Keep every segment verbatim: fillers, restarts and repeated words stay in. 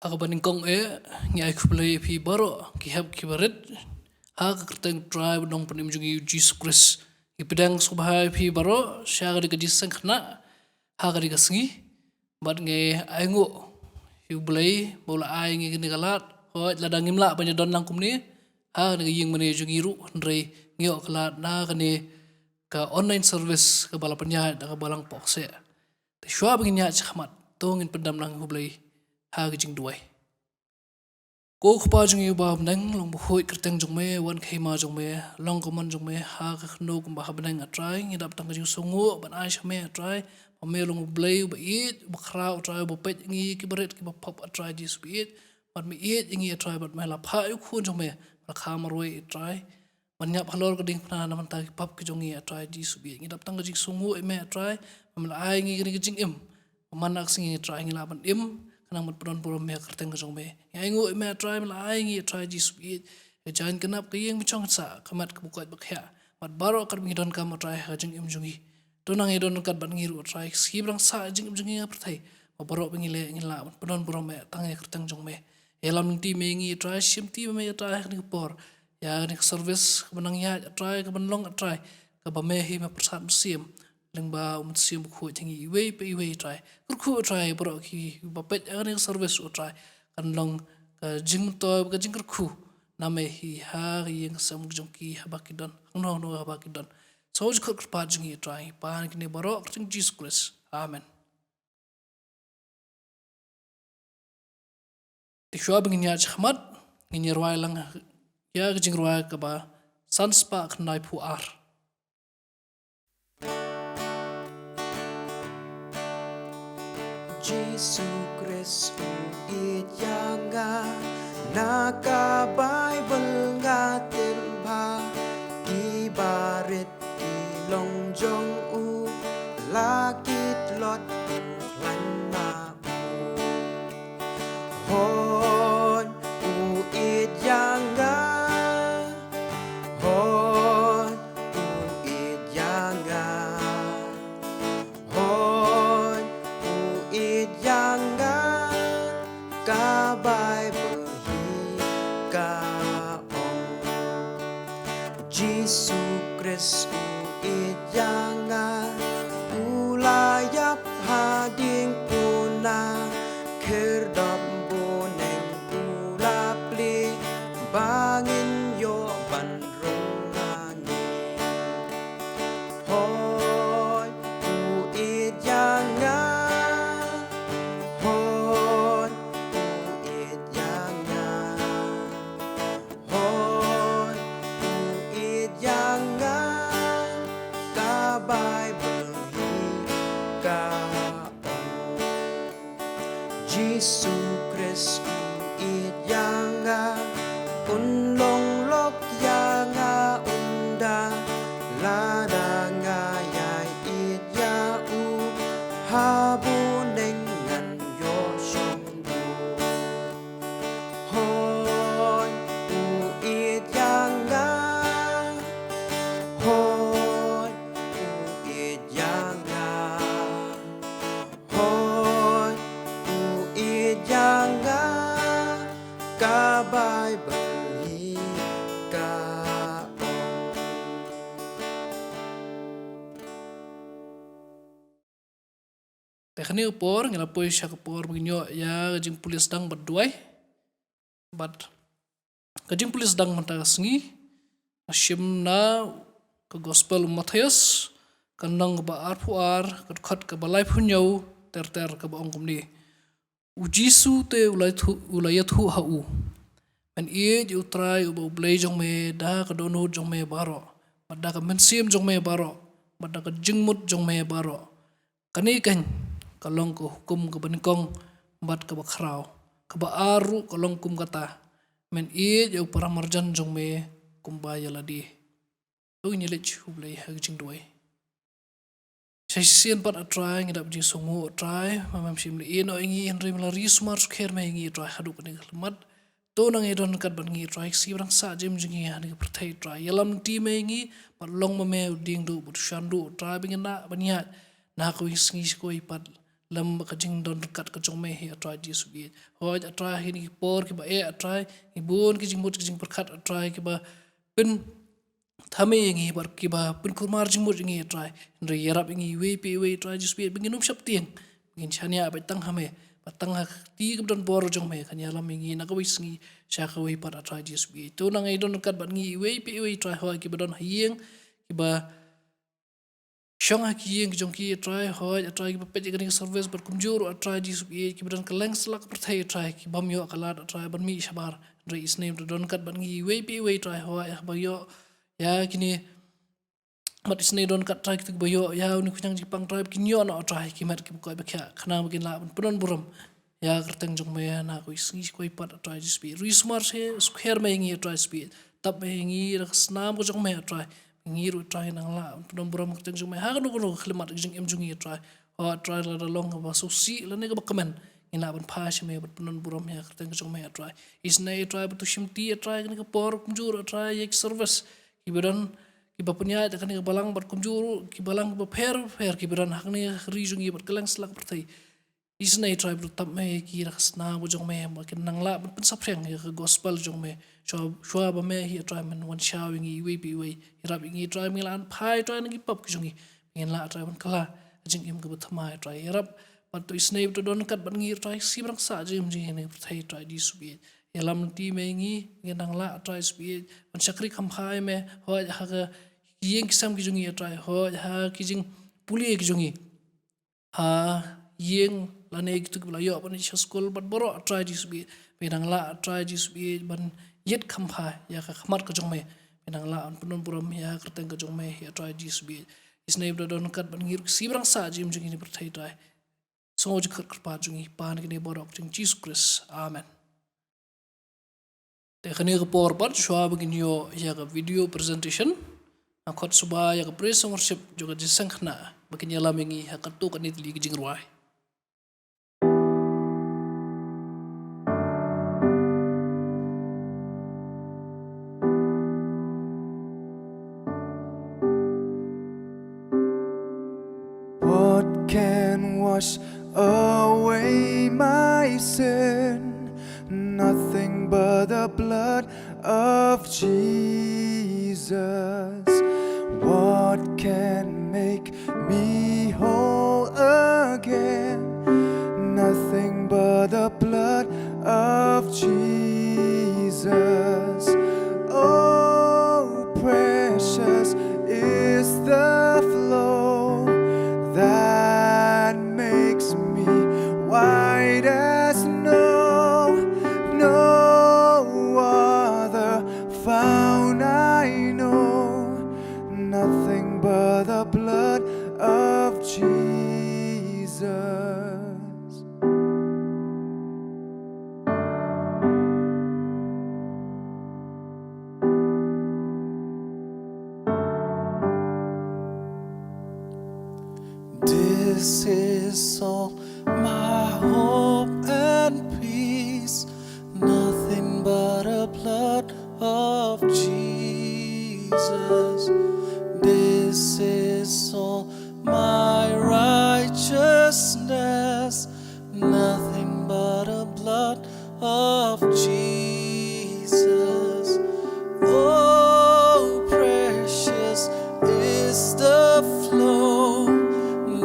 Ha kaba nyngkong eh, ngi ai khublei ïa phi baroh ki hep ki barit ha ka kyrteng Trai ba nongpynim jong ngi u Jisu Khrist. Ngi pdiang sngewbha ïa phi baroh sha ka dei ka jingïaseng khynnah ha ka dei ka sngi. Bad ngi ainguh ïa u Blei ba u la ai ngi kane ka lad. Hooid, lada ngim lah ban ïadon lang kumne ha kane ka ïing mane jong ngi ruh, hynrei ngi ïoh ka lad na kane ka online service kaba la pynïaid da ka Balang Pok Seh. Te shuwa ba ngin ïaid shakhmat, to ngin pyndem lang ïa u Blei ha ka jingduwai. Ko Kpa jong ngi uba ha bneng, long bakhuid ka kyrteng jong me, wan ka hima jong me, long ka mon jong me ha ka khyndew kumba ha bneng, A Trai. Ngi dap tang ka jingsngewnguh ban ai sha me, A Trai, ba me long u Blei uba ïeit, uba khraw, A Trai, uba peit ïa ngi ki barit ki bapop, A Trai Jisu ba ïeit. Bad me ïeit ïa ngi, A Trai, bad me la phah ïa u Khun jong me ba la kha marwei, A Trai, ban ïap halor ka diengphna na ka bynta ki pop ki jong ngi, A Trai Jisu ba ïeit. Ngi dap tang ka jingsngewnguh ïa me, A Trai, ba me la ai ïa ngi kane ka jingim. Ba man la ka sngi, A Trai, ngi lah ban im khnang ban pynban burom ïa ka kyrteng ka jong me. Ngi ainguh ïa me, A Trai, me la ai ïa ngi, A Trai Jisu ba ïeit, ka jaiñ ka nap, ka ïing, ka jong ka sah, ka met kaba koit ba khiah, bad baroh katba ngi donkam, A Trai, ha ka jingim jong ngi. To nang ïadon ryngkat bad ngi ruh, A Trai, ka sngi ba dang sah ha ka jingim jong ngi ha pyrthei, ba baroh ba ngi leh ngin lah ban pynban burom ïa tang ïa ka kyrteng jong me. Ïalam lynti me ïa ngi, A Trai, shim ti me ïa, A Trai, ha kane ka por, ïa kane ka service kaba nang ïaid, A Trai, kaban long, A Trai, kaba me hi me pyrsad mynsiem lyngba u Mynsiem Bakhuid jong ngi iwei pa iwei, A Trai. Kyrkhu, A Trai, baroh kiba peit ïa kane ka service, A Trai, kan long ka jingmyntoi, ka jingkyrkhu na me hi ha ka ïing ka sem ka jong ki, haba ki don, hangno hangno haba ki don. Sngewjylliew kyrpad jong ngi, A Trai, pan kine baroh ha ka kyrteng Jisu Khrist. Amen. Te shuwa ba ngin ïaid shakhmat, ngin ïa rwai lang ïa ka jingrwai kaba san spah khyndai phew ar. Jisu Khrist u ïeit ïa nga, na ka Baibl nga tip ba ki barit ki long jong u, la ki tlot u khlaiñ ma u. Hooid u ïeit ïa nga, hooid u ïeit ïa nga, hooid u ïeit ïa nga, ka Baibl hi ka ong. Jisu Khrist u ïeit ïa nga, u la ïap hadien puna, khyrdop bneng u la plie, ba ngin ïoh ban rung ha ngi. Hooid u ïeit ïa nga, hooid u ïeit ïa nga, hooid u ïeit ïa nga, ka Baibl hi ka ong. Jisu Khrist u ïeit ïa nga, un long lok ïa nga, un da, lada nga ïai ïeit ïa u, ha bneng ngan ïoh shong bun. Hooid u ïeit ïa nga, hooid u ïeit ïa nga, hooid u ïeit ïa nga, ka Baibl hi ka ong. Te kane ka por ngi la poi sha ka por ba ngin ïoh ïa ka jingpule sdang bad duwai. Bad ka jingpule sdang mynta ka sngi nga shim na ka Gospel u Mathaios, ka lynnong kaba arphew ar, ka dkhot kaba laiphew hynñiew ter ter, kaba ong kumne: U Jisu te u la ïathuh, u la ïathuh ha u: Men ïeit ïa U Trai uba U Blei jong me da ka dohnud jong me baroh, bad da ka mynsiem jong me baroh, bad da ka jingmut jong me baroh. Kane keiñ ka long ka hukum kaba nyngkong bad kaba khraw. Kaba ar ruh ka long kum kata: Men ïeit ïa u paramarjan jong me kumba ïa lade. To ngin ïa leit sha U Blei ha ka jingduwai. Sa shisien pat, A Trai, ngi dap jingsngewnguh, A Trai, ba mem shym la ïehnoh ïa ngi, hynrei me la ri sumar sukher me ïa ngi, A Trai, haduh kane ka khyllipmat. To nang ïadon ryngkat bad ngi, A Trai, ka sngi ba dang sah jingim jong ngi ha kane ka pyrthei, A Trai. Ïalam lynti me ïa ngi, bad long ma me u diengduh bad u shanduh, A Trai, ba ngin lah ban ïaid na kawei ka sngi sha kawei pat, lem bad ka jingdon ryngkat ka jong me hi, A Trai Jisu baieit. Hooid A Trai, ha kine ki por kiba eh, A Trai, ngi bun ki jingmut ki jingpyrkhat, A Trai, kiba pynthame ïa ngi bad kiba pynkulmar jingmut ïa ngi, A Trai. Hynrei ïarap ïa ngi iwei pa iwei, A Trai Jisu baieit, ba ngin ym sheptieng, ba ngin shaniah beit tang ha me, bad tang ha ka kti kaba don bor jong me, kan ïalam ïa ngi na kawei ka sngi sha kawei pat, A Trai Jisu baieit. To nang ai don ryngkat bad ngi iwei pa iwei, A Trai, hooid, kiba don ha ïing, kiba shong ha ki ïing ki jong ki, A Trai, hooid, A Trai, kiba peit ïa kane ka service bad kumjuh ruh, A Trai Jisu baieit, kiba don kylleng satlak ka pyrthei, A Trai, ki bym ïoh ka lad, A Trai, ban mih shabar. Hynrei isynei to don ryngkat bad ngi iwei pa iwei, A Trai, hooid, haba ïoh ïa kine, bad isynei don ryngkat, A Trai, kito kiba ïoh ïa une u khñiang jingpang, A Trai, ba kin ïoh noh, A Trai, ki met kiba koit ba khiah, khnang ba kin lah ban pyndon burom ïa ka kyrteng jong me na kawei ka sngi sha kawei pat, A Trai Jisu baieit. Ri sumar sha, sukher me ïa ngi, A Trai Jisu baieit. Tap me ïa ngi da ka snam ka jong me, A Trai. Ngi ruh, A Trai, nang lah ban pyndon burom ïa ka kyrteng jong me ha kano kano ka khyllipmat ka jingim jong ngi, A Trai. Hooid A Trai, lada long kaba sngewsih lane kaba kmen, ngin lah ban phai sha me bad pyndon burom ïa ka kyrteng ka jong me, A Trai. Isynei, A Trai, ba to shimti, A Trai, kane ka por kumjuh ruh, A Trai, ïa ki service kiba don, kiba pynïaid ha kane ka balang bad kumjuh ruh ki balang kiba pher pher kiba don ha kane ka ri jong ngi bad kylleng satlak ka pyrthei. Isynei, A Trai, ba to tap me ïa ki da ka snam ka jong me, ba kin nang lah ban pynsaphriang ïa ka gospel jong me. Shuwa, shuwa ba me hi, A Trai, men wan shaw ïa ngi iwei pa iwei. Ïarap ïa ngi, A Trai, ba ngin lah ban phai, A Trai, na ki pop ki jong ngi, ba ngin lah, A Trai, ban kylla ka jingim kaba thymmai, A Trai. Ïarap bad to isynei ba to don ryngkat bad ngi, A Trai, ka sim rangsa jingim jong ngi ha kane ka pyrthei, A Trai Jisu baieit. Ïalam lynti me ïa ngi, ba ngin nang lah, A Trai Jisu baieit, ban shakri kham bha ïa me, hooid, ha ka ïing ki sem ki jong ngi, A Trai, hooid, ha ki jingpule ki jong ngi ha ïing lane kito kiba la ïoh ban ïa sha skul bad baroh, A Trai Jisu baieit, ba ngin nang lah, A Trai Jisu baieit, ban ïit kham bha ïa ka khmat ka jong me, ba ngin nang lah ban pyndon burom ïa ka kyrteng ka jong me hi, A Trai Jisu baieit. Isynei ba to don ryngkat bad ngi ruh, ka sim rangsa jingim jong ngi ha kane ka pyrthei, A Trai. Sngew jingkyrpad jong ngi, Pa, na kine baroh ha ka kyrteng Jisu Khrist. Amen. Te kane ka por pat, shuwa ba ngin ïoh ïa ka video presentation, nga khot sngewbha ïa ka praise and worship jong ka Jingïaseng Khynnah ba kin ïalam ïa ngi ha katto katne tylli ki jingrwai. What can wash away my sin? Nothing but the blood of Jesus. What can make me whole again? Nothing but the blood of Jesus. Oh, precious is the flow that makes me white as snow. No other found I know, nothing but the blood of Jesus. This is all my hope and peace, nothing but the blood of Jesus. This is all my righteousness, nothing but the blood of Jesus. Oh, precious is the flow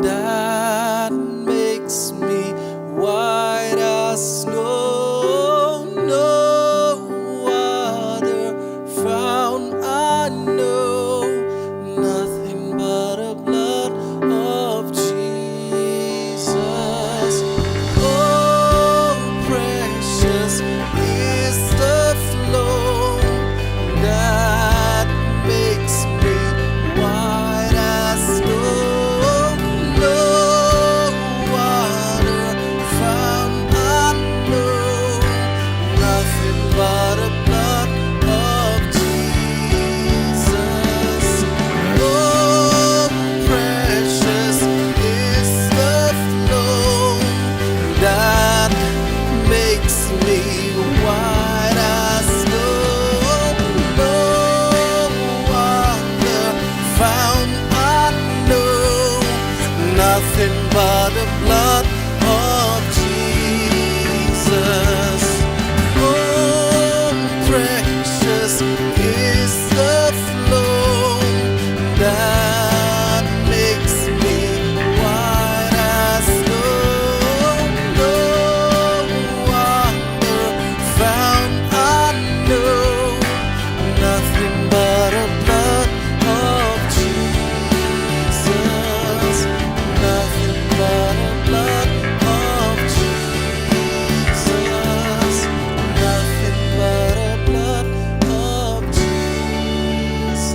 that makes me white as snow. No other found I know, nothing but the blood of Jesus. Oh, precious is the flow that makes me white as snow. No other found I know, nothing but the blood of Jesus. Oh, precious is the flow that makes me white as snow. No other found I know, nothing By the blood of Jesus. Oh, precious is the flow that makes me white as snow. No wonder found I know. Nothing but a blood of Jesus. Nothing but a blood of Jesus. Nothing but a blood of Jesus.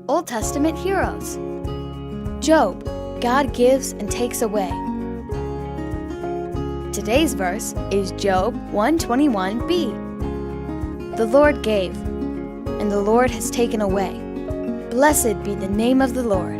Old Testament heroes. Job, God gives and takes away. Today's verse is Job one twenty-one b. The Lord gave, and the Lord has taken away. Blessed be the name of the Lord.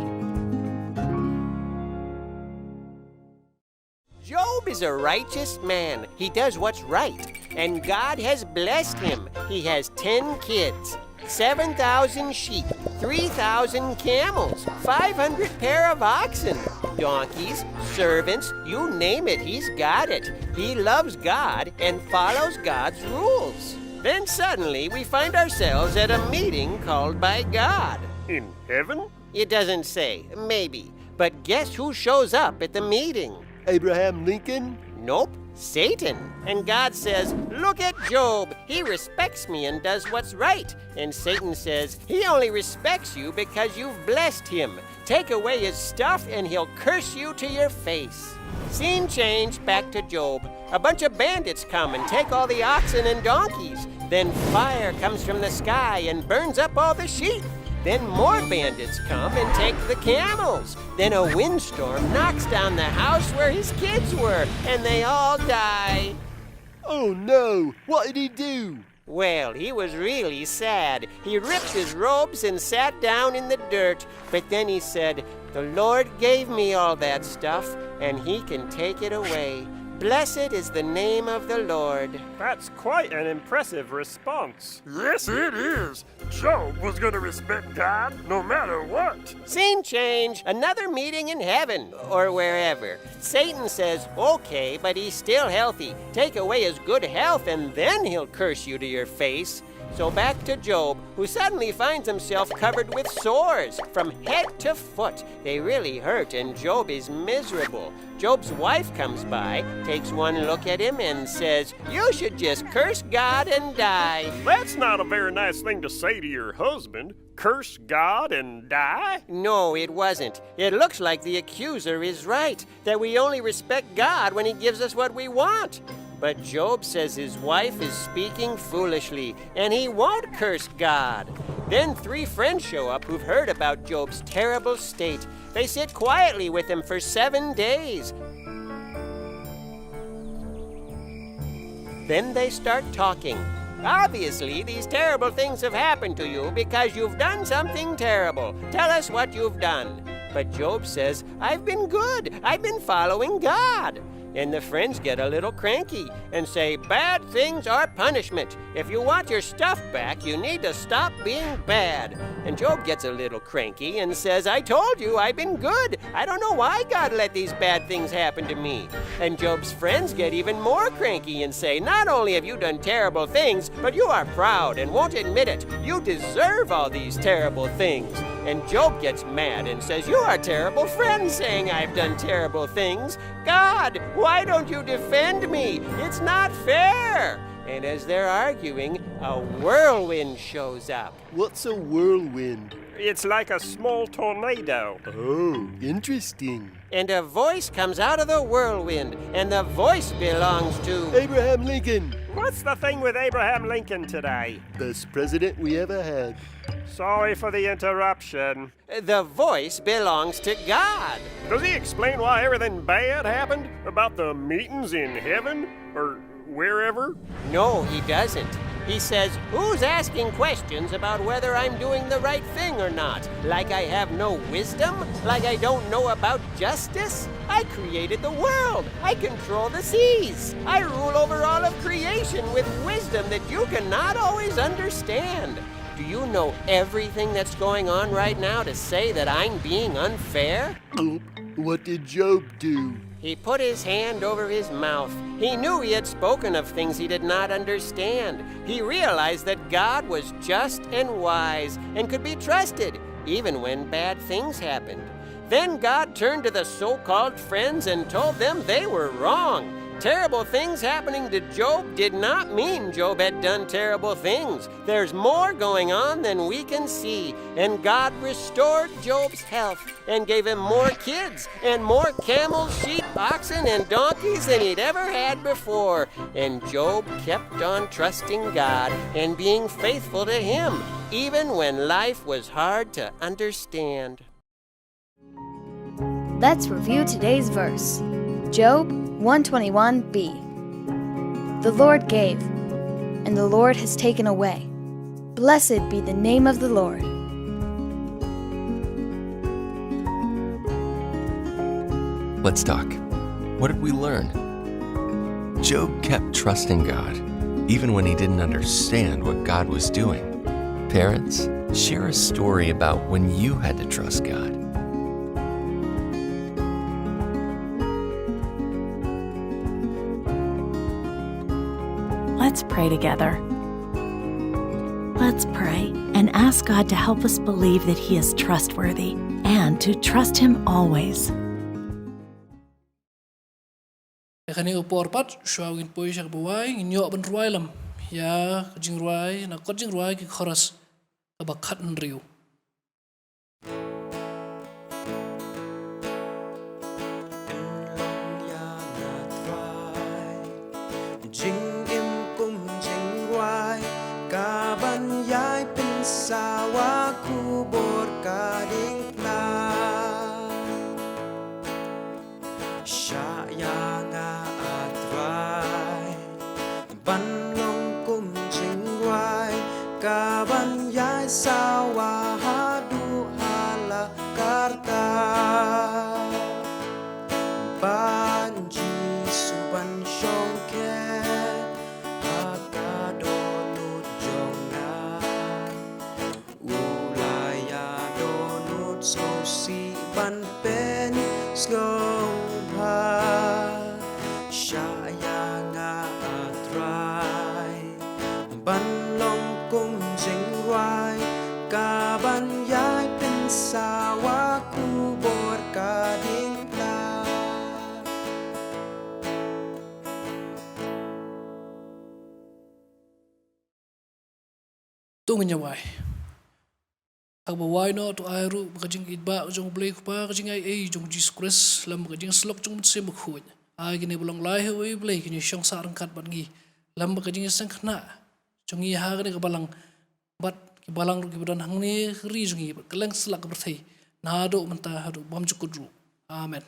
Job is a righteous man. He does what's right. And God has blessed him. He has ten kids, seven thousand sheep, three thousand camels, five hundred pair of oxen, donkeys, servants, you name it, he's got it. He loves God and follows God's rules. Then suddenly we find ourselves at a meeting called by God. In heaven? It doesn't say, maybe. But guess who shows up at the meeting? Abraham Lincoln? Nope, Satan. And God says, "Look at Job. He respects me and does what's right." And Satan says, "He only respects you because you've blessed him. Take away his stuff and he'll curse you to your face." Scene change, back to Job. A bunch of bandits come and take all the oxen and donkeys. Then fire comes from the sky and burns up all the sheep. Then more bandits come and take the camels. Then a windstorm knocks down the house where his kids were, and they all die. Oh no, what did he do? Well, he was really sad. He ripped his robes and sat down in the dirt. But then he said, "The Lord gave me all that stuff, and he can take it away. Blessed is the name of the Lord." That's quite an impressive response. Yes, it is. Job was going to respect God no matter what. Scene change, another meeting in heaven or wherever. Satan says, "Okay, but he's still healthy. Take away his good health and then he'll curse you to your face." So back to Job, who suddenly finds himself covered with sores from head to foot. They really hurt, and Job is miserable. Job's wife comes by, takes one look at him, and says, "You should just curse God and die." That's not a very nice thing to say to your husband. Curse God and die? No, it wasn't. It looks like the accuser is right, that we only respect God when he gives us what we want. But Job says his wife is speaking foolishly, and he won't curse God. Then three friends show up who've heard about Job's terrible state. They sit quietly with him for seven days. Then they start talking. "Obviously, these terrible things have happened to you because you've done something terrible. Tell us what you've done." But Job says, "I've been good. I've been following God." And the friends get a little cranky and say, "Bad things are punishment. If you want your stuff back, you need to stop being bad." And Job gets a little cranky and says, "I told you I've been good. I don't know why God let these bad things happen to me." And Job's friends get even more cranky and say, "Not only have you done terrible things, but you are proud and won't admit it. You deserve all these terrible things." And Job gets mad and says, "You are terrible friends, saying I've done terrible things. God, why don't you defend me? It's not fair." And as they're arguing, a whirlwind shows up. What's a whirlwind? It's like a small tornado. Oh, interesting. And a voice comes out of the whirlwind, and the voice belongs to Abraham Lincoln. What's the thing with Abraham Lincoln today? Best president we ever had. Sorry for the interruption. The voice belongs to God. Does he explain why everything bad happened? About the meetings in heaven? Or wherever? No, he doesn't. He says, "Who's asking questions about whether I'm doing the right thing or not? Like I have no wisdom? Like I don't know about justice? I created the world. I control the seas. I rule over all of creation with wisdom that you cannot always understand. Do you know everything that's going on right now to say that I'm being unfair?" What did Job do? He put his hand over his mouth. He knew he had spoken of things he did not understand. He realized that God was just and wise and could be trusted, even when bad things happened. Then God turned to the so called friends and told them they were wrong. Terrible things happening to Job did not mean Job had done terrible things. There's more going on than we can see. And God restored Job's health and gave him more kids and more camels, sheep, oxen, and donkeys than he'd ever had before. And Job kept on trusting God and being faithful to Him, even when life was hard to understand. Let's review today's verse. Job one twenty-one b. The Lord gave, and the Lord has taken away. Blessed be the name of the Lord. Let's talk. What did we learn? Job kept trusting God, even when he didn't understand what God was doing. Parents, share a story about when you had to trust God. Let's pray together. Let's pray and ask God to help us believe that He is trustworthy and to trust Him always. Ïa kane ka por pat, shuwa ngin poi sha kaba wai, ngin ïoh ban rwai lem ïa ka jingrwai, na kot jingrwai ki chorus kaba khathynriew. Jingim kum jingrwai, kaban ïai pynsawa khubor ka diengphna. Shah ïa nga, A Trai, ban long kum jingrwai, kaban ïai sawa haduh ha la karta. Ban Jisu ban shongkha ha ka dohnud jong nga. U la ïadohnud sngewsih ban pynsngewbha. Shah ïa nga, A Trai, ban long kum jingrwai, kaban ïai pynsawa khubor ka diengphna. To ngin ïa wai. Ha kaba wai noh, to ai ruh ba ka jingïeit ba jong U Blei Kpa, ka jingaiei jong U Jisu Khrist, lem bad ka jingïasyllok jong U Mynsiem Bakhuid, ai kine ba long lai ha uwei U Blei kin ïashong sah ryngkat bad ngi, lem bad ka jingïaseng khynnah jong ngi ha kane ka balang, bad ki balang ruh kiba don hangne ha ka ri jong ngi, bad kylleng satlak ka pyrthei, naduh mynta haduh bymjukut ruh. Amen.